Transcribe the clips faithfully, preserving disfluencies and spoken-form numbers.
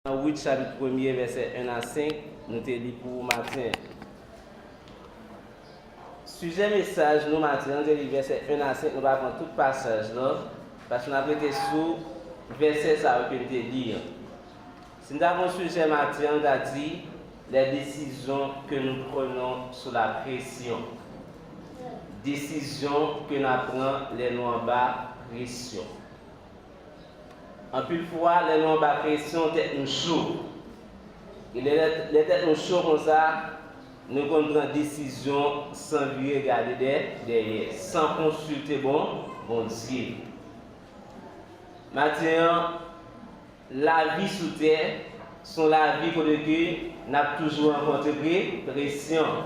Nan Wit chapit premye, vèsè en a senk, nou te li pou ou maten. Sijè mesaj nou maten an, nou te li vèsè en a senk, nou pa pran tout pasaj lan, paske n ap rete sou vèsè sa yo ke n te li an. Si n ta pran sijè maten an, n ta di, les décisions que nous prenons sous la pression. Desizyon ke n ap pran lè nou anba presyon. Anpil fwa, lè nou anba presyon, tèt nou cho. E lè, lè, lè tèt nou cho konsa, nou konn pran desizyon san vire gade dè, dèyè, san konsilte bon, Bondye. Maten an, lavi sou tè se yon lavi kote ke n ap toujou rankontre pre-, presyon.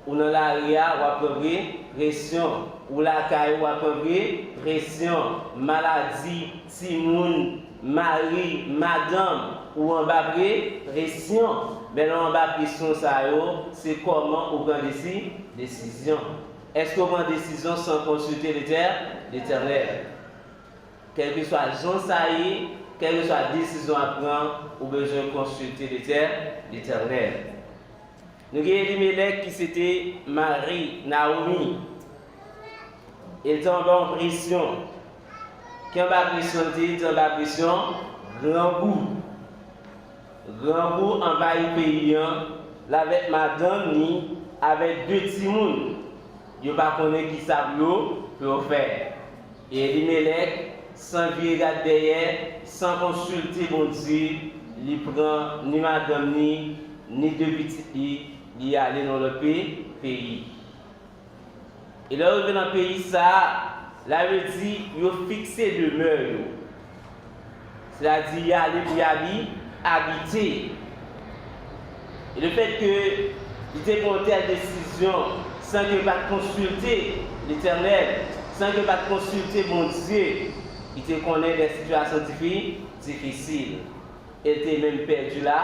Ou nan lari a, w ap pran pre-, presyon. Ou lakay ou, w ap pran pre-, presyon. Maladi, timoun, mari, madanm, ou anba pre-, presyon. Men lè w anba presyon sa yo, se kòman ou pran desi-, desizyon. Èske w pran desizyon san konsilte Letè-, Letènèl? Kèlkeswa jan sa ye, kèlkeswa desizyon w ap pran, ou bezwen konsilte Letè-, Letènèl. Nou gen Elimelèk ki se te mari Nawomi. E l te anba yon presyon. Ki anba presyon l te ye? L te anba presyon grangou. Grangou anvayi peyi an, l avèk madanm ni, avèk de timoun. Yo pa konnen kisa pou yo, pou yo fè. E Elimelèk, san vire gad dèyè, san konsilte Bondye, li pran ni madanm ni, ni de pitit li, li ale nan lòt pe-, peyi. E lè yo rive nan peyi sa a, la yo di yo fikse demè yo. Sètadi, y ale pou y abi-, abite. E lefètke li te pran yon tèl desizyon san ke l pa t konsilte Letènèl, san ke l pa t konsilte Bondye, li te konnen de sitiyasyon difi-, difisil. E l te menm pèdi la,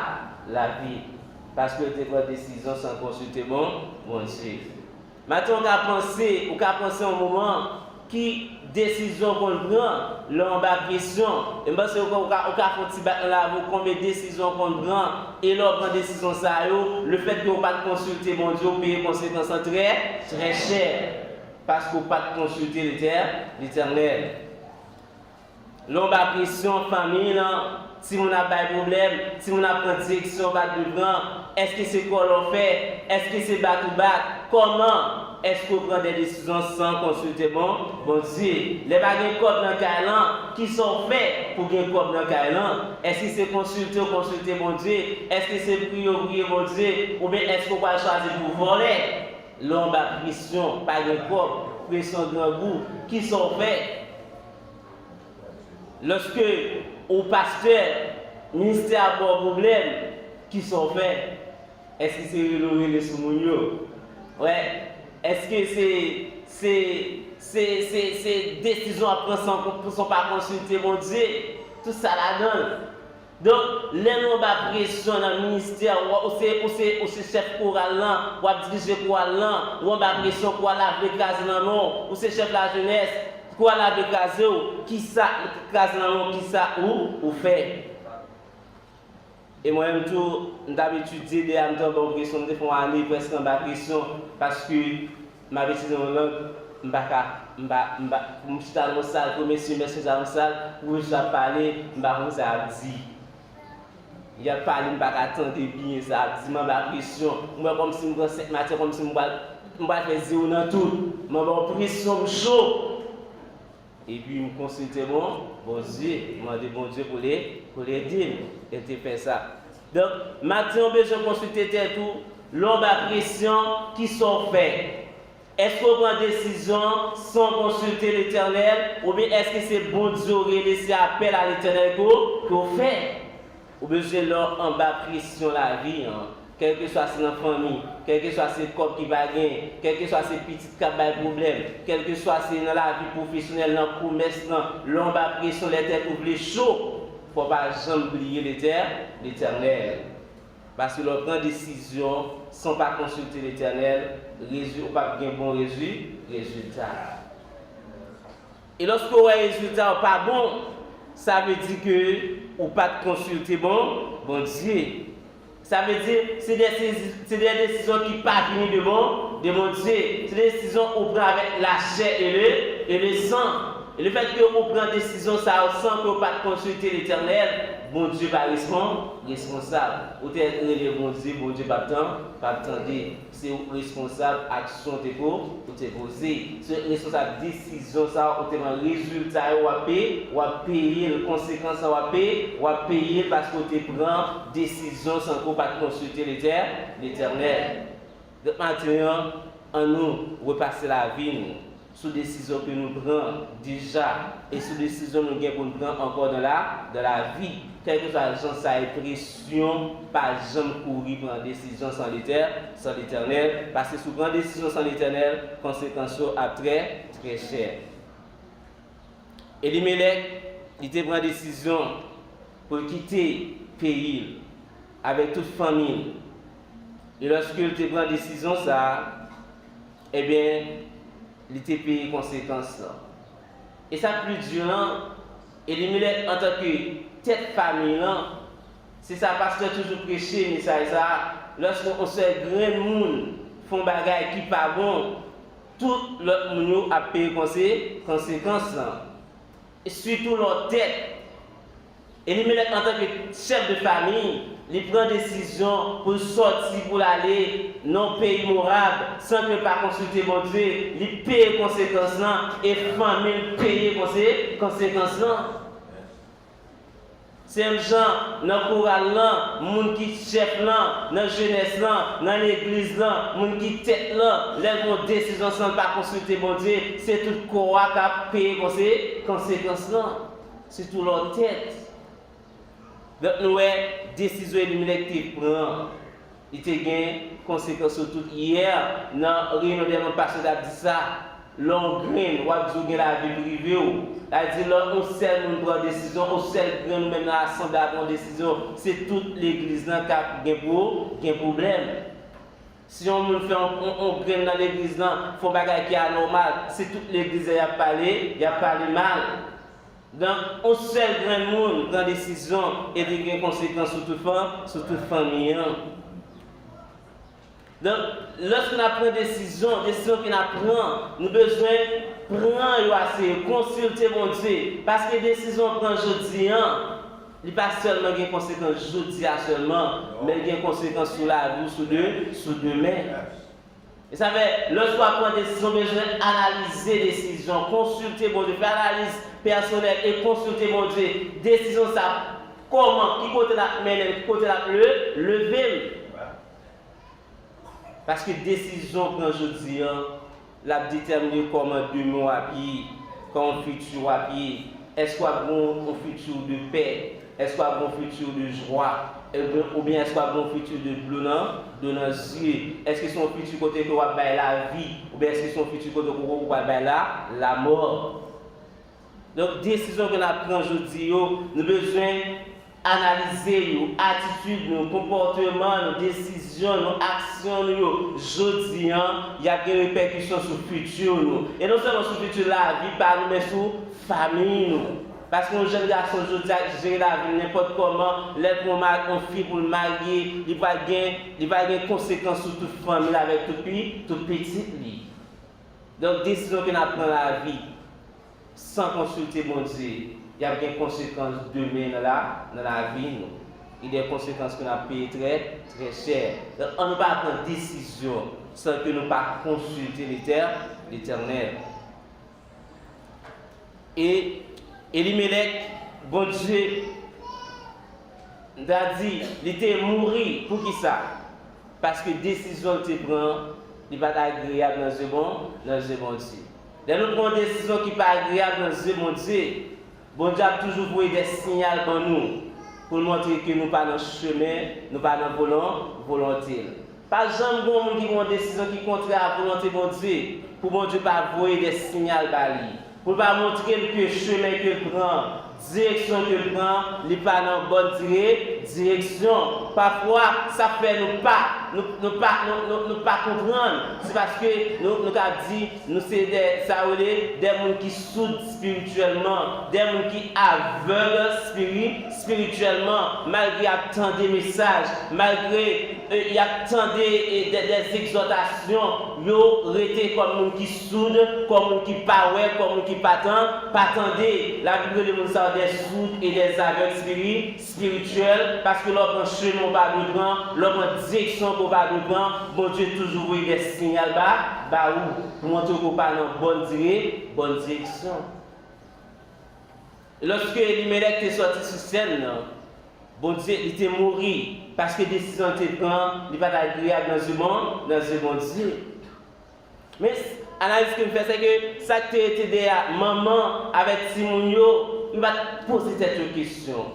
lavi l, paske l te pran desizyon san konsilte bon, Bondye. Maten, ou ka panse, ou ka panse yon moman ki desizyon w konn pran lè w anba presyon. E m panse ou ka, ou ka, ou ka fè yon ti bat nan lavi w, konbyen desizyon w konn pran, e lè w pran desizyon sa yo, lefètke w pa t konsilte Bondye, w peye konsekans lan trè, trè chè, paske w pa t konsilte Letè-, Letènèl. Lè w anba presyon, fanmi lan, timoun ap bay pwoblèm, timoun ap pran direksyon w pa t dwe pran, èske se kòlè w fè, èske se bat ou bat, kòman, èske w pran de desizyon san konsilte bon, Bondye? Lè pa gen kòb nan kay lan, kisa w fè pou gen kòb nan kay lan? Èske se konsilte w konsilte Bondye? Èske se priye w priye Bondye? Oubyen èske w pral chwazi pou w vòlè? Lè w anba presyon, pa gen kòb, presyon grangou, kisa w fè? Lòske ou pastè, ministè a ba w pwoblèm, kisa w fè? Èske se rele w rele sou moun yo? Wè, èske se, se, se, se, se desizyon w ap pran san, san w pa konsilte Bondye? Tout sa ladan l. Donk, lè nou anba presyon nan ministè, ou, ou se, ou se, ou se chèf koral lan, w ap dirije koral lan, ou anba presyon, koral la vle kraze nan men w, ou se chèf lajenès, koral la vle kraze w, kisa, kraze nan men w, kisa ou, ou fè? E mwen menm tou, m t ap etidye, deja m te anba presyon, m te fè yon ane prèske anba presyon, paske m ap etidye yon lang, m pa ka, m pa, m pa, pou m chita nan yon sal, premye semès m chita nan yon sal, pwofesè ap pale, m pa konn sa y ap di. Y ap pale, m pa ka tande byen sa y ap di, m anba presyon. M wè kòmsi m pran senk matyè, kòmsi m pral, m pral fè zewo nan tout. M anba yon presyon, m cho. Epi m konsilte bon, Bondye, m mande Bondye pou l e-, pou l ede m. E l te fè sa. Donk, maten an, w bezwen konsilte tèt ou, lè w anba presyon, kisa w fè? Èske w pran desizyon san w konsilte Letènèl, oubyen èske se Bondye w rele, se apèl a Letènèl ke w, ke w fè? Ou bezwen lè w anba presyon lavi an, kèlkeswa se nan fanmi, kèlkeswa se kòb ki pa gen, kèlkeswa se pitit k ap bay pwoblèm, kèlkeswa se nan lavi pwofesyonèl, nan komès lan, lè w anba presyon, lè tèt ou vle cho, fò w pa janm bliye Letè-, Letènèl. Paske lè w pran desizyon san w pa konsilte Letènèl, rezi-, ou p ap gen bon rezi-, rezilta. E lòske w wè rezilta yo pa bon, sa vle di ke ou pa t konsilte bon, Bondye. Sa vle di, se de, se de desizyon ki pa vini de bon, de Bondye. Se de desizyon ou pran avèk lachè e le, e le san. E lefètke ou pran desizyon sa yo san ke ou pa t konsilte Letènèl, Bondye pa respon, responsab. Ou te rele Bondye, Bondye p ap tan, p ap tande. Se ou k responsab aksyon ou te po, ou te poze. Se ou k responsab desizyon sa ou te pran. Rezilta yo w ap peye, w ap peye l. Konsekans sa w ap peye, w ap peye l paske ou te pran desizyon san ke w pa t konsilte Letè-, Letènèl. Donk maten an, annou repase lavi nou sou desizyon ke nou pran deja e sou desizyon nou gen pou n pran ankò nan la, nan lavi. Kèlkeswa jan sa ye, presyon, pa janm kouri pran desizyon san Letè-, san Letènèl, paske si w pran desizyon san Letènèl, konsekans yo ap trè, trè chè. Elimelèk, li te pran desizyon pou l kite peyi l avèk tout fanmi l. E lòske l te pran desizyon sa a, ebyen, li te peye konsekans lan. E sa k pi di lan, Elimelèk antanke tèt fanmi lan, se sa pastè toujou preche mesaj sa a, lòske yon sèl grenn moun fè yon bagay ki pa bon, tout lòt moun yo ap peye konse-, konsekans lan. E sitou lè w tèt. Elimelèk antanke chèf de fanmi, li pran desizyon pou l sòti pou l ale nan yon peyi Mowab san ke l pa konsilte Bondye, li peye konsekans lan e fanmi l peye konse-, konsekans lan. Se menm jan nan koral lan, moun ki chèf lan, nan jenès lan, nan legliz lan, moun ki tèt lan, lè l pran desizyon san l pa konsilte Bondye, se tout kò a k ap peye konse-, konsekans lan. Sitou lè w tèt. Donk nou wè desizyon Elimelèk te pran, li te gen konsekans sou tout. Yè, nan reyinyon dè manm, pastè t ap di sa, lè yon grenn, w ap di w gen lavi prive w. Sa vle di lè yon sèl moun pran desizyon, yon sèl grenn ou menm nan asanble a pran desizyon, se tout legliz lan k ap gen pwo-, gen pwoblèm. Si yon moun fè yon, yon, yon grenn nan legliz lan, fè yon bagay ki anòmal, se tout legliz la y ap pale, y ap pale mal. Donk, yon sèl grenn moun pran desizyon e li gen konsekans sou tout fan-, sou tout fanmi an. Donk, lòske n ap pran desizyon, desizyon ke n ap pran, nou bezwen pran yo ase, konsilte Bondye. Paske desizyon w pran jodi an, li pa sèlman gen konsekans jodi a sèlman, men l gen konsekans sou lavi w sou de-, sou demen. E sa fè, lòske w ap pran desizyon, w bezwen analize desizyon, konsilte Bondye, fè analiz pèsonèl e konsilte Bondye. Desizyon sa, kòman, ki kote l ap mennen m, ki kote l ap le-, leve m. Paske desizyon w pran jodi an, l ap detèmine kòman demen w ap ye, kòman fiti w ap ye. Èske w ap gen yon fiti de pè? Èske w ap gen yon fiti de jwa? Oubyen, oubyen èske w ap gen yon fiti de dlo nan, dlo nan zye? Èske se yon fiti kote ke w ap bay lavi? Oubyen èske se yon fiti kote ke w pral bay la, lamò? Donk, desizyon ke n ap pran jodi yo, nou bezwen analize yo, atitid nou, konpòteman nou, desizyon nou, aksyon nou yo, jodi an, y ap gen repèkisyon sou fiti nou. E non sèlman sou fiti lavi pa nou, men sou fanmi nou. Paske yon jèn gason jodi a ki jere lavi l nenpòt kòman, lè l pran yon ma-, yon fi pou l marye, li pral gen, li pral gen konsekans sou tout fanmi l avèk tout pi-, tout pitit li. Donk, desizyon ke n ap pran lavi san konsilte Bondye, y ap gen konsekans demen nan la, nan lavi nou. E de konsekans ke n ap peye trè, trè chè. Donk, ann nou pa pran desizyon san ke nou pa konsilte Letè-, Letènèl. E Elimelèk, Bondye, m ta di, li te mouri. Poukisa? Paske desizyon l te pran, li pa t agreyab nan zye Bon-, nan zye Bondye. Lè nou pran yon desizyon ki pa agreyab nan zye Bondye, Bondye ap toujou voye de siyal ban nou pou l montre ke nou pa nan chemen, nou pa nan volon-, volonte l. Pa janm gen yon moun ki pran yon desizyon ki kontrè a volonte Bondye, pou Bondye pa voye de siyal ba li, pou l pa montre l ke chemen ke l pran, direksyon ke l pran, li pa nan bòn dire-, Direksyon. Pafwa, sa fè nou pa, nou, nou pa, nou, nou, nou pa konprann. Se paske nou, nou ka di, nou se de, sa yo rele, de moun ki soud espirityèlman, de moun ki avèg espiri-, espirityèlman, malgre y ap tande mesaj, malgre, e, y ap tande, e, de, de egzòtasyon, yo rete kòm moun ki soud, kòm moun ki pa wè, kòm moun ki pa tan-, pa tande. Labib rele moun sa yo de soud e de avèg espiri-, espirityèl, paske lè w pran chemen w pa dwe pran, lè w pran direksyon ke w pa dwe pran, Bondye toujou voye de siyal ba, ba ou, pou montre w ke w pa nan bòn dire-, bòn direksyon. Lòske Elimelèk te sòti sou sèn nan, Bondye, li te mouri, paske desizyon l te pran, li pa t agreyab nan zye Bon-, nan zye Bondye. Men, analiz ke m fè, se ke sa k te rete dèyè manman avèk timoun yo, yo pa t poze tèt yo kesyon.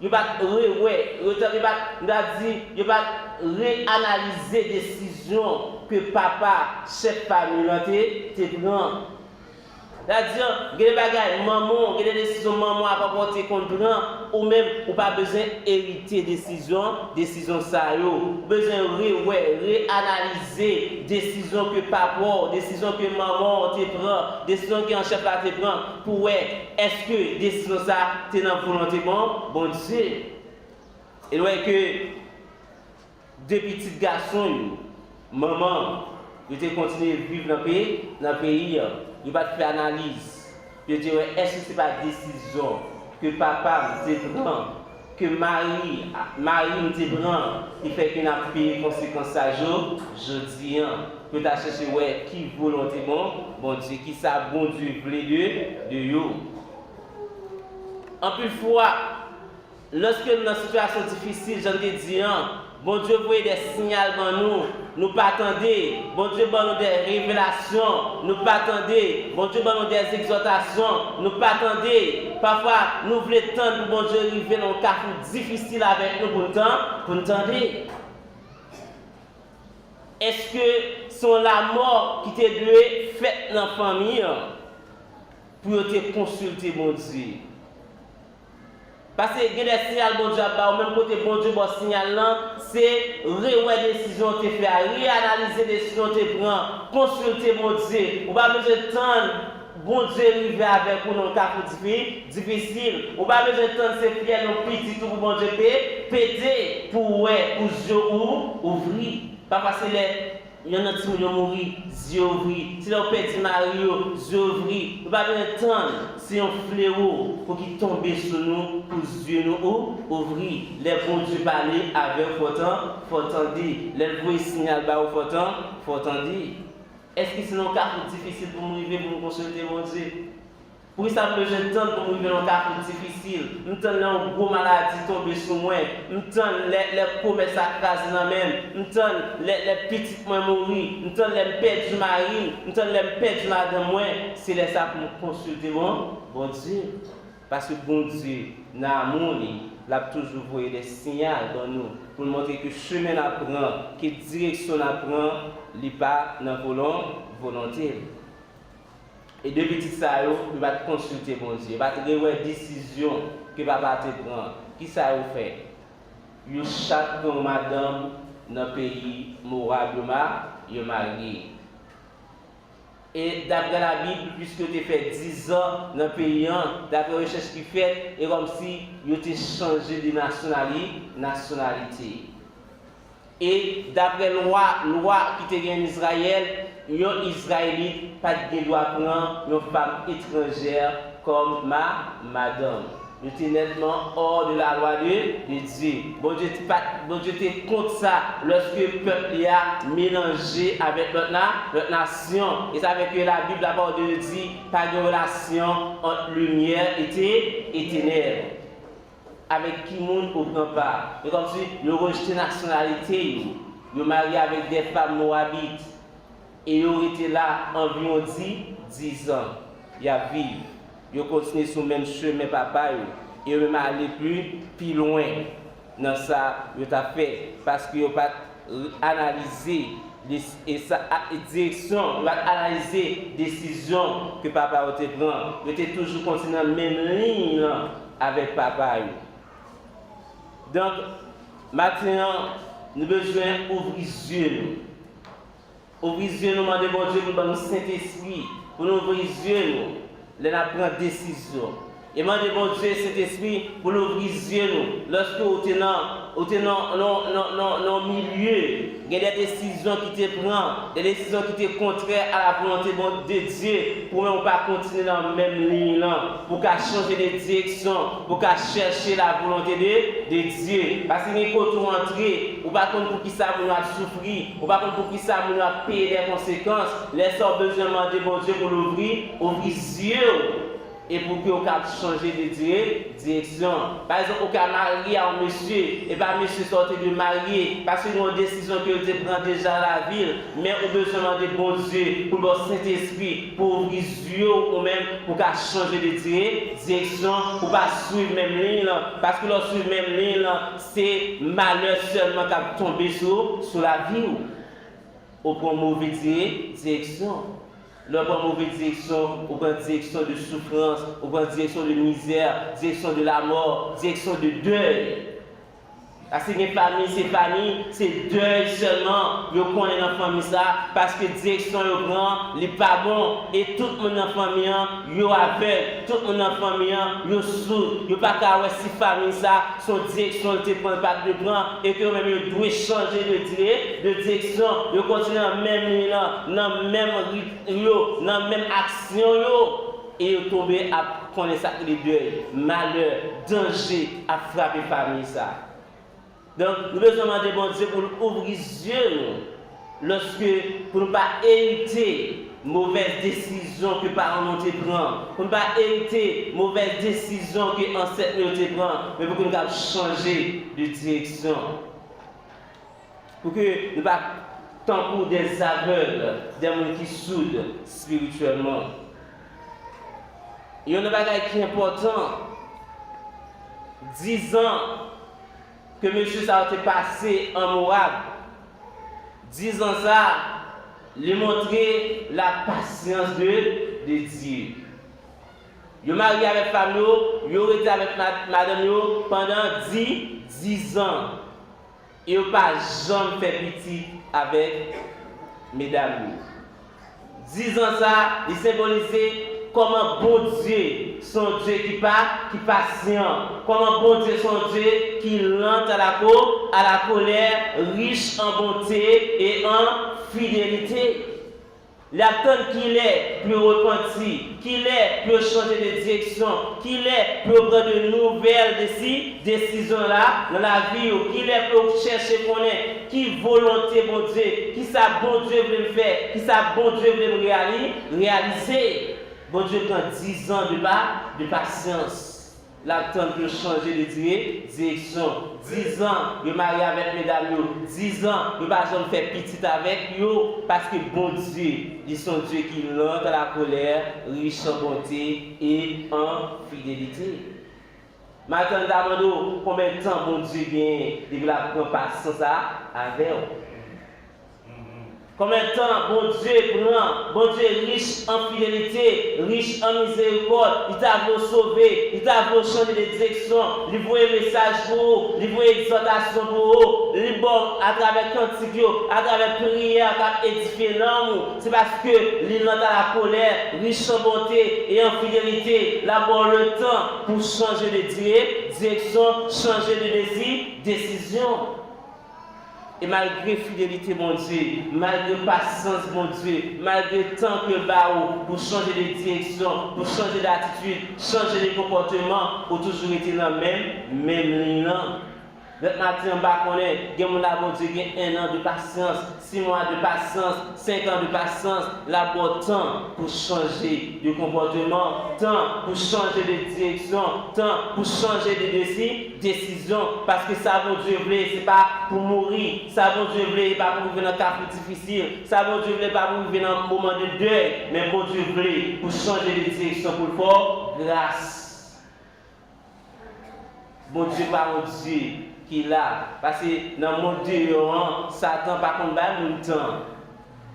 Yo pa t rewè, yo ta-, yo pa t, m ta di, yo pa t reanalize desizyon ke papa, chèf fanmi an te, te pran. Sa di, gen de bagay, manman w, gen de desizyon manman w ak papa w te konn pran, ou menm, ou pa bezwen erite desizyon, desizyon sa yo. Ou bezwen rewè, reanalize desizyon ke papa w, desizyon ke manman w te pran, desizyon ke an chèf la te pran, pou wè, èske desizyon sa te nan volonte Bon, Bondye? E nou wè ke de pitit gason yo, manman, yo te kontinye viv nan peyi, nan peyi an. Yo pa t fè analiz. Yo te wè, èske se pa desizyon ke papa m te pran, ke mari, mari m te pran, ki fè ke n ap peye konsekans sa yo jodi an? Pou yo ta chèche wè ki volonte Bon, Bondye, ki sa Bondye vle de, de yo. Anpil fwa, lòske nou nan sitiyasyon difisil, jan n te di an, Bondye voye de siyal ban nou, nou pa tande. Bondye ban nou de revelasyon, nou pa tande. Bondye ban nou de egzòtasyon, nou pa tande. Pafwa, nou vle tann pou Bondye rive nan yon kafou difisil avèk nou pou n tan-, pou n tande. Èske se yon lanmò ki te dwe fèt nan fanmi an pou yo te konsilte Bondye? Paske gen de siyal Bondye ap ba ou, menm kote Bondye ba w siyal lan, se rewè desizyon w te fè a, reanalize desizyon w te pran, konsilte Bondye. Ou pa bezwen tann Bondye rive avèk ou nan yon kafou difi-, difisil. Ou pa bezwen tann se fyèl yon pitit ou pou Bondye pe-, pete pou w wè, pou zye w ouvri. Pafwa se lè yonn nan timoun yo mouri, zye ouvri. Se lè w pèdi mari yo, zye ouvri. Nou pa bezwen tann se yon flewo pou ki tonbe sou nou, pou zye nou ou-, ouvri. Lè Bondye pale avè w, fò tan-, fò tande. Lè l voye siyal ba ou, fò tan-, fò tande. Èske se nan yon kafou difisil pou m rive pou m konsilte Bondye? Poukisa m bezwen tann pou m rive nan yon kafou difisil? M tann lè yon gwo maladi tonbe sou mwen. M tann lè, lè komès la kraze nan men m. M tann lè, lè pitit mwen mouri. M tann lè m pèdi mari m. M tann lè m pèdi madanm mwen. Se lè sa pou m konsilte Bon, Bondye. Paske Bondye, nan amou li, l ap toujou voye de siyal ban nou pou l montre ke chemen n ap pran, ke direksyon n ap pran, li pa nan volon-, volonte l. E de pitit sa yo, yo pa t konsilte Bondye, yo pa t rewè desizyon ke papa te pran. Kisa yo fè? Yo chak pran yon madanm nan peyi Mowab, yo ma-, yo marye. E daprè Labib, piske yo te fè dizan nan peyi an, daprè rechèch ki fèt, e kòmsi yo te chanje de nasyonali-, nasyonalite. E daprè lwa, lwa ki te gen ann Izrayèl, yon Izrayelit pa t gen dwa pran yon fanm etranjè kòm ma-, madanm. Yo te nètman hors de la loi de, de Dieu. Bondye te pa t, Bondye te kont sa lòske pèp li a melanje avèk lòt na-, lòt nasyon. E sa fè ke Labib, la parole de Dieu di, pa gen relasyon ant limyè e te-, e tenèb. Avèk ki moun ou pran pa? E kòmsi yo rejte nasyonalite yo. Yo marye avèk de fanm mowabit. E yo rete la anviwon di, dizan. Y ap viv. Yo kontinye sou menm chemen papa yo. E yo menm ale pli, pi lwen nan sa yo t ap fè. Paske yo pa t analize lis-, e sa, a, e direksyon, yo pa t analize desizyon ke papa yo te pran. Yo te toujou kontinye nan menm liy lan avèk papa yo. Donk, maten an, nou bezwen ouvri zye nou. Ouvri zye nou, mande Bondye pou l ban nou Sentespri, pou nou ouvri zye nou lè n ap pran desizyon. E mande Bondye, Sentespri, pou l ouvri zye nou. Lòske ou te nan, ou te nan, nan, nan, nan, nan milye, gen de desizyon ki te pran, de desizyon ki te kontrè a la volonte Bon, de Dye, pou menm ou pa kontinye nan menm liy lan, pou w ka chanje de direksyon, pou w ka chèche la volonte de, de Dye. Paske gen kote ou antre, ou pa konn pou ki sa moun yo ap soufri, ou pa konn pou ki sa moun yo ap peye de konsekans. Lè sa w bezwen mande Bondye pou l ouvri, ouvri zye w. E pou ke w kab chanje de dire, direksyon. Pa egzanp, ou ka marye a yon mesye, e pa mesye sa w te dwe marye, paske gen yon desizyon ke l te pran deja nan lavi l, men ou bezwen mande Bondye pou l ba w Sentespri, pou ouvri zye w ou menm, pou w ka chanje de dire, direksyon, pou w pa swiv menm liy lan, paske lè w swiv menm liy lan, se malè sèlman k ap tonbe sou, sou lavi w. Ou pran move dire, direksyon. Lè w pran move direksyon, ou pran direksyon de soufrans, ou pran direksyon de mizè, direksyon de lamò, direksyon de dèy. Paske gen fanmi, se fanmi, se dèy sèlman yo konnen nan fanmi sa, paske direksyon yo pran, li pa bon, e tout moun nan fanmi an, yo avèg, tout moun nan fanmi an, yo soud, yo pa ka wè si fanmi sa, se yon direksyon l te pran, l pa t dwe pran, e ke yo menm yo dwe chanje de dire, de direksyon, yo kontinye nan menm liy lan, nan menm rit yo, nan menm aksyon yo, e yo tonbe ap konnen sa k rele dèy, malè, danje ap frape fanmi sa. Donk, nou bezwen mande Bondye pou l ouvri zye nou, lòske pou nou pa erite movèz desizyon ke paran nou te pran, pou nou pa erite movèz desizyon ke ansèt nou yo te pran, men pou ke nou kab chanje de direksyon. Pou ke nou pa tankou de avèg, de moun ki soud espirityèlman. Yon nan bagay ki enpòtan, dizan ke mesye sa yo te pase an Moab, dizan sa, li montre la pasyans de, de Dye. Yo marye avèk fanm yo, yo rete avèk ma-, madanm yo pandan di, dizan. E yo pa janm fè pitit avèk medam yo. Dizan sa, li senbolize kòman Bondye se yon Dye ki pa, ki pasyan, kòman Bondye se yon Dye ki lant a la ko-, a la kolè, rich an bonte e an fidelite. L ap tann kilè pou yo repanti, kilè pou yo chanje de direksyon, kilè pou yo pran de nouvèl desi-, desizyon la nan lavi yo, kilè pou yo chèche konnen ki volonte Bondye, ki sa Bondye vle m fè, ki sa Bondye vle m reyali-, reyalize. Bondye pran dizan de pa-, de pasyans. L ap tann pou yo chanje de dire-, direksyon. Dizan yo marye avèk medam yo. Dizan yo pa janm fè pitit avèk yo. Paske Bondye, li se yon Dye ki lant a la kolè, rich an bonte e an fidelite. Maten an, m ta mande w konbyen tan Bondye genyen depi l ap pran pasyans sa avè w. Konbyen tan Bondye pran? Bondye rich an fidelite, rich an mizerikòd. Li ta vle w sove, li ta vle w chanje de direksyon. Li voye mesaj pou ou, li voye egzòtasyon pou ou, li ba w atravè kantik yo, atravè priyè k ap edifye nanm ou. Se paske li lant a la kolè, rich an bonte e an fidelite. L ap ba w letan pou w chanje de dire-, direksyon, chanje de desi-, desizyon. E malgre fidelite Bondye, malgre pasyans Bondye, malgre tan ke l ba ou pou chanje de direksyon, pou chanje datitid, chanje de konpòteman, ou toujou rete nan menm, menm liy lan. Lòt maten, m pa konnen, gen moun la Bondye gen ennan de pasyans, sis mwa de pasyans, senk an de pasyans, l ap ba w tan pou chanje de konpòteman, tan pou chanje de direksyon, tan pou chanje de desi-, desizyon, paske sa Bondye vle, se pa pou mouri. Sa Bondye vle, e pa pou rive nan kafou difisil. Sa Bondye vle, pa pou rive nan moman de dèy. Men Bondye vle pou chanje de direksyon, pou l fè w gras. Bondye pa yon Dye ki la. Paske nan mond deyò an, Satan pa konn bay moun tan.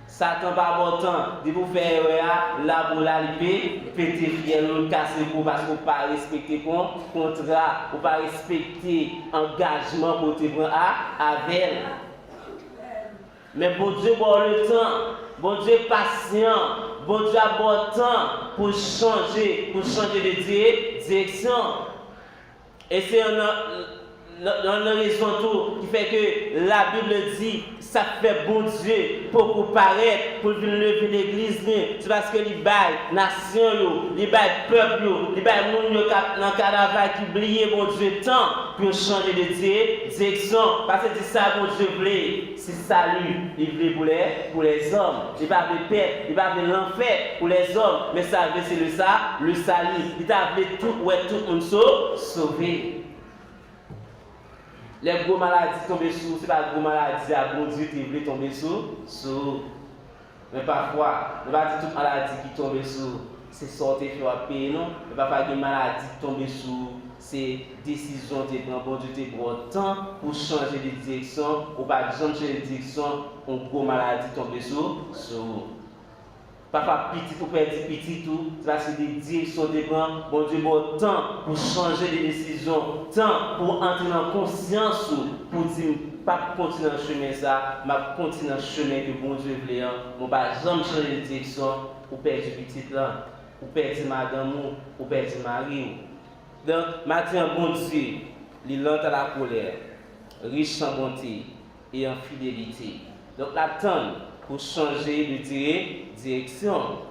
Satan pa ba w tan, depi w fè erè a, l ap ou la, li pe, pete fyèl ou, l kase kou paske w pa respekte kon, kontra, ou pa respekte angajman ke w te pran a, avè l. Men Bondye ba w letan, Bondye pasyan, Bondye ap ba w tan pou w chanje, pou w chanje de dire, direksyon. E se yon nan, nan, nan, nan rezon tou ki fè ke Labib di sa k fè Bondye poko parèt pou l vin leve legliz li, se paske li bay nasyon yo, li bay pèp yo, li bay moun yo k ap nan kanavay ki bliye Bondye tan pou yo chanje de dire, direksyon, paske di sa Bondye vle. Se sali li vle pou lè, pou lèzòm. Li pa vle pèt, li pa vle lanfè pou lèzòm. Men sa l vle se le sa, le sali. Li ta vle tout, wè tout moun so, sove. Lè gwo maladi tonbe sou ou, se pa gwo maladi a Bondye te vle tonbe sou, sou ou. Men pafwa, nou pa di tout maladi ki tonbe sou ou, se sa w te fè w ap peye, non. Men pafwa gen maladi ki tonbe sou ou, se desizyon w te pran. Bondye te ba w tan pou w chanje de direksyon, ou pa t janm chanje de direksyon, yon gwo maladi tonbe sou, sou ou. Pafwa pitit ou pèdi pitit ou, se paske de direksyon w te pran, Bondye ba w tan pou w chanje de desizyon, tan pou w antre nan konsyans ou, pou w di, "M p ap kontinye nan chemen sa, m ap kontinye nan chemen ke Bondye vle an, men w pa janm chanje de direksyon." Ou pèdi pitit lan, ou pèdi madanm ou, ou pèdi mari w. Donk, maten an, Bondye, li lent à la colère, riche en bonté et en fidélité. Donk, l ap tann pou chanje de dire, direksyon.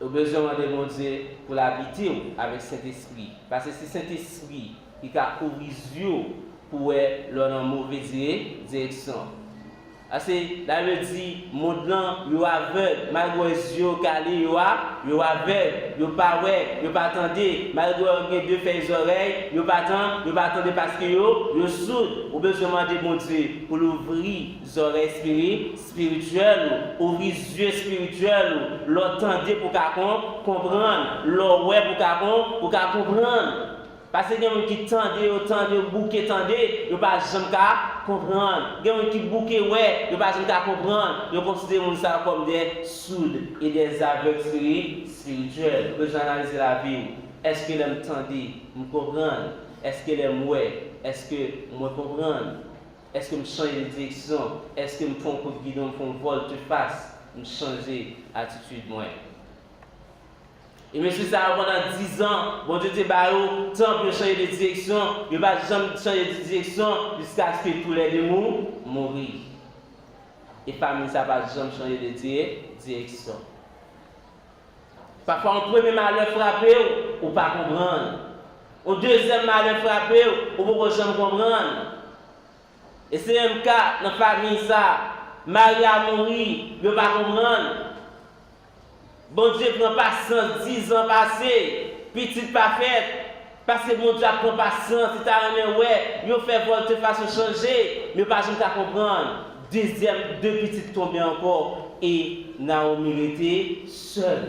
Ou bezwen mande Bondye pou l abite w avèk Sentespri. Paske se Sentespri ki ka ouvri zye w pou wè lè w nan move dire, direksyon. Ase, Labib di, mond lan, yo avèg, malgre zye yo kale, yo a, yo avèg, yo pa wè, yo pa tande, malgre yo gen de fèy zòrèy, yo pa tan, yo pa tande paske yo, yo soud. Ou bezwen mande Bondye pou l ouvri zòrèy espiri-, espirityèl ou, ouvri zye espirityèl ou, lè w tande pou w ka kon-, konprann, lè w wè pou w ka kon-, pou w ka konprann. Paske gen moun ki tande, yo tande, yo bouke tande, yo pa janm ka konprann. Gen moun ki bouke wè, yo pa janm ka konprann. Yo konsidere moun sa yo kòm des sourds et des aveugles spiri-, spirituels. Ou bezwen analize lavi w. Èske lè m tande, m konprann? Èske lè m wè, èske mwen konprann? Èske m chanje de direksyon? Èske m fè yon kout gidon, m fè yon volte-face, m chanje atitid mwen? E mesye sa yo pandan diz an, Bondye te ba yo tan pou yo chanje de direksyon, yo pa janm chanje de direksyon jiskaske toulède mou-, mouri. E fanmi sa pa janm chanje de dire-, direksyon. Pafwa, yon premye malè frape w, ou pa konprann. Yon dezyèm malè frape w, ou poko janm konprann. E se menm ka nan fanmi sa, mari a mouri, yo pa konprann. Bondye pran pasyans, diz an pase, pitit pa fèt. Paske Bondye ap pran pasyans, li ta renmen wè yo fè volte-face, yo chanje, men yo pa janm ka konprann. Dezyèm, de pitit tonbe ankò, e Nawomi rete sèl.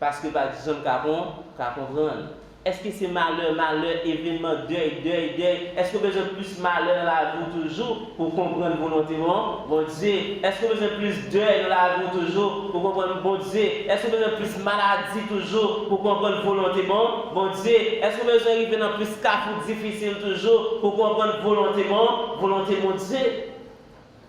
Paske pa t janm ka kon-, ka konprann. Èske se malè, malè, evènman, dèy, dèy, dèy? Èske w bezwen plis malè nan lavi w toujou pou w konprann volonte Bon-, Bondye? Èske w bezwen plis dèy nan lavi w toujou pou w konprann Bondye? Èske w bezwen plis maladi toujou pou w konprann volonte Bon-, Bondye? Èske w bezwen rive nan plis kafou difisil toujou pou w konprann volonte Bon-, volonte Bondye?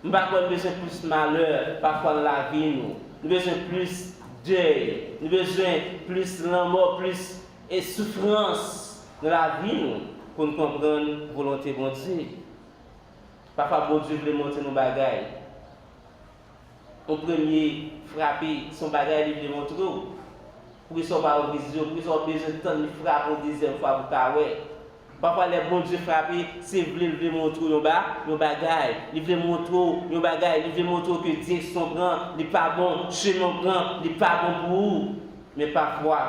M pa kwè nou bezwen plis malè pafwa nan lavi nou. Nou bezwen plis dèy. Nou bezwen plis lanmò, plis, e, soufrans nan lavi nou pou n konprann volonte Bondye. Pafwa Bondye vle montre nou bagay. Yon premye frape, se yon bagay li vle montre w. Poukisa w pa ouvri zye w? Poukisa w bezwen tann li frape yon dezyèm fwa pou w ka wè? Pafwa, lè Bondye frape, se vle l vle montre w yon ba-, yon bagay. Li vle montre w yon bagay. Li vle montre w ke direksyon w pran, li pa bon. Chemen w pran, li pa bon pou ou. Men pafwa,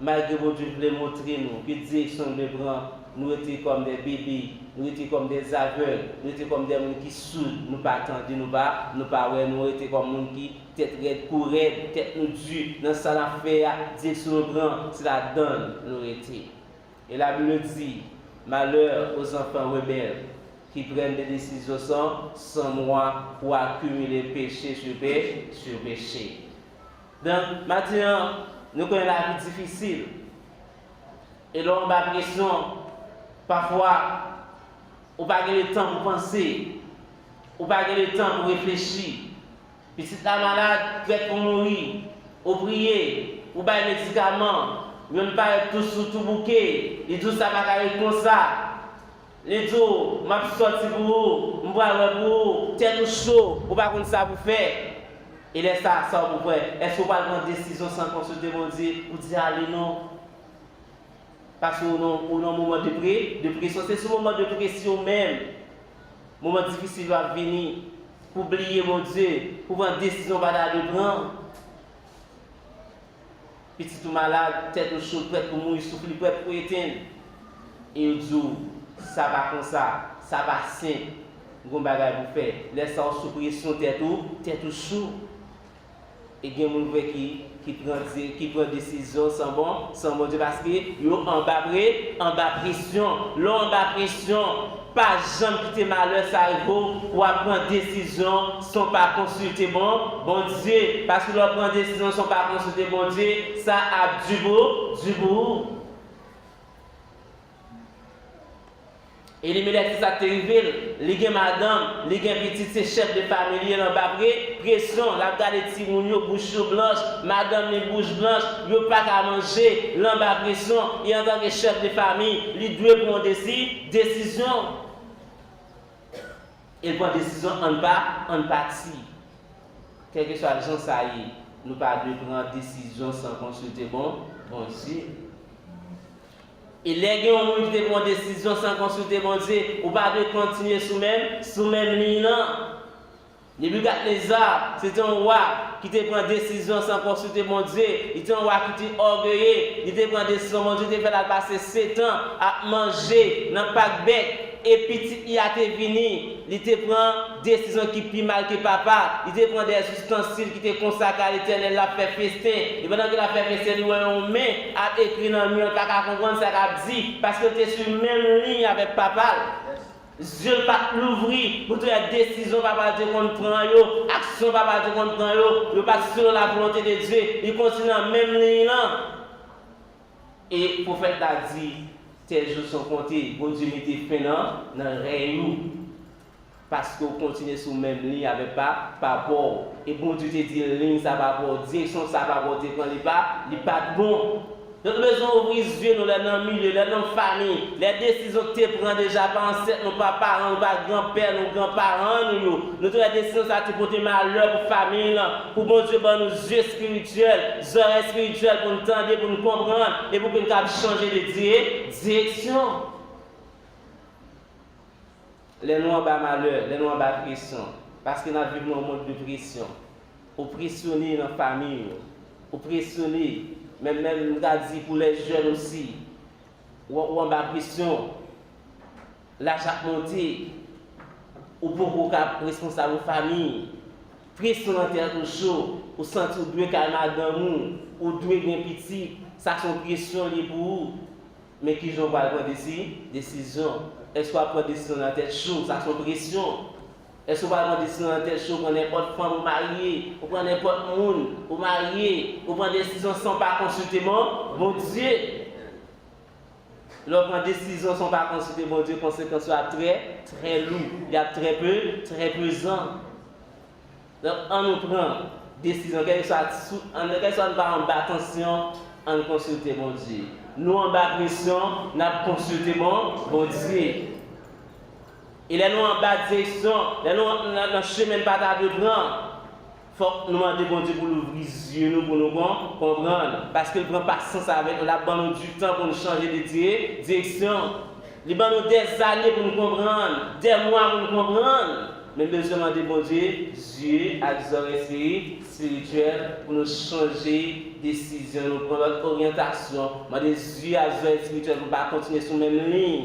malgre Bondye vle montre nou ke direksyon l vle pran, nou rete kòm de bebe, nou rete kòm de avèg, nou rete kòm de moun ki soud, nou pa tande, nou pa, nou pa wè, nou rete kòm moun ki tèt rèd, kou rèd, tèt nou di nan sa n ap fè a, direksyon nou pran, se ladan l nou rete. E Labib di, malheur aux enfants rebelles. qui prennent des décisions sans, sans moi pour accumuler péché sur pé-, sur péché. Donk, maten an, nou konnen lavi difisil. E lè w anba presyon, pafwa, ou pa gen letan pou panse, ou pa gen letan pou reflechi. Pitit la malad, prèt pou mouri. Ou priye, ou bay medikaman, yonn parèt tou sou tou bouke, li di w sa pa ka ret konsa. Li di w, "M ap sòti pou ou, m pral wè pou ou," tèt ou cho, ou pa konn sa pou fè. E lè sa, sa w pou fè? Èske w pral pran desizyon san konsilte Bondye? Ou di, "Ale non." Paske ou nan, ou nan moman de pre-, de presyon. Se sou moman de presyon menm, moman difisil yo ap vini, pou bliye Bondye, pou pran desizyon w pa ta dwe pran. Pitit ou malad, tèt ou cho, prèt pou mouri, souf li prèt pou etenn. E yo di w, "Sa pa konsa, sa pa senp, gon bagay pou fè." Lè sa w sou presyon tèt ou, tèt ou cho. E gen moun vre ki, ki pran di-, ki pran desizyon san bon, san Bondye, paske yo anba pre-, anba presyon. Lè w anba presyon, pa janm kite malè sa rive w pou w ap pran desizyon san w pa konsilte bon, Bondye. Paske lè w pran desizyon san w pa konsilte Bondye, sa ap di pou, di pou ou. Elimelèk, se sa k te rive l. Li gen madanm, li gen pitit, se chèf de fami, li ye l anba pre-, presyon. L ap gade timoun yo, bouch yo blanch, madanm li bouch blanch, yo pa ka manje, l anba presyon. E antanke chèf de fami, li dwe pran yon desi-, desizyon. E l pran desizyon ann pa, ann pati. Kèlkeswa jan sa ye, nou pa dwe pran desizyon san konsilte bon, Bondye. E lè gen yon moun ki te pran desizyon san konsilte Bondye, ou pa dwe kontinye sou menm, sou menm liy lan. Nebikadneza, se te yon wa ki te pran desizyon san konsilte Bondye. Li te yon wa ki te ògeye. Li te pran desizyon, Bondye te fè l al pase sèt an ap manje nan pak bèt. E pitit li a te vini, li te pran desizyon ki pi mal ke papa. Li te pran de zistansil ki te konsakre a Letènèl, l ap fè festen. E pandan ke l ap fè festen, li wè yon men ap ekri nan mi an, l pa ka konprann sa k ap di, paske l te sou menm liy avèk papa l. Zye l pa t louvri pou te wè desizyon papa l te konn pran yo, aksyon papa l te konn pran yo, yo pa t selon lavolonte de Dye. Li kontinye nan menm liy lan. E pwofèt la di, "Tes jours sont comptés, Bondye mete fen nan, nan rèy ou, paske w kontinye sou menm liy avèk pa, papa w." E Bondye te di, "Liy sa papa w, direksyon sa papa w te pran, li pa, li pa t bon." Donk, nou bezwen ouvri zye nou lè n nan milye, lè n nan fanmi, lè desizyon k te pran deja pa ansèt nou, pa paran nou, pa granpè nou, granparan nou yo. Nou te wè desizyon sa te pote malè pou fanmi lan, pou Bondye ban nou zye espirityèl, zòrèy espirityèl pou n tande, pou n konprann, e pou ke n kab chanje de dire-, direksyon. Lè nou anba malè, lè nou anba presyon, paske n ap viv nan yon mond de presyon. Ou presyone nan fanmi w, ou presyone, menm, menm, m ka di pou lè jèn osi, ou, ou anba presyon, laj ap monte, ou poko ka responsab yon fanmi, presyon nan tèt ou cho, ou santi ou dwe kay madanm ou, ou dwe gen pitit, sa se yon presyon li ye pou ou. Men kijan w pral pran desi-, desizyon? Èske w ap pran desizyon nan tèt cho? Sa se yon presyon. Èske w pral pran desizyon nan tèt cho, ou pran nenpòt fanm ou marye, ou pran nenpòt moun ou marye, ou pran desizyon san w pa konsilte Bon-, Bondye? Lè w pran desizyon san w pa konsilte Bondye, konsekans yo ap trè, trè lou, y ap trè pe-, trè pezan. Donk, ann nou pran desizyon, kèlkeswa sou, ann, kèlkeswa nou pa anba tansyon, ann konsilte Bondye. Nou anba presyon, n ap konsilte Bon-, Bondye. E lè nou anba direksyon, lè nou nan, nan chemen n pa ta dwe pran, fòk nou mande Bondye pou l ouvri zye nou, pou nou kon-, konprann. Paske l pran pasyans avèk nou, l ap ban nou ditan pou nou chanje de dire-, direksyon. Li ban nou dèzane pou n konprann, dèmwa pou n konprann. Men n bezwen mande Bondye zye ak zòrèy espiri-, espirityèl pou nou chanje desizyon, nou pran lòt oryantasyon. Mande zye ak zòrèy espirityèl pou n pa kontinye sou menm liy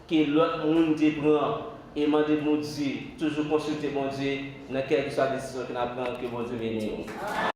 ke lòt moun te pran. E mande Bondye, toujou konsilte Bondye nan kèlkeswa desizyon ke n ap pran, ke Bondye beni w.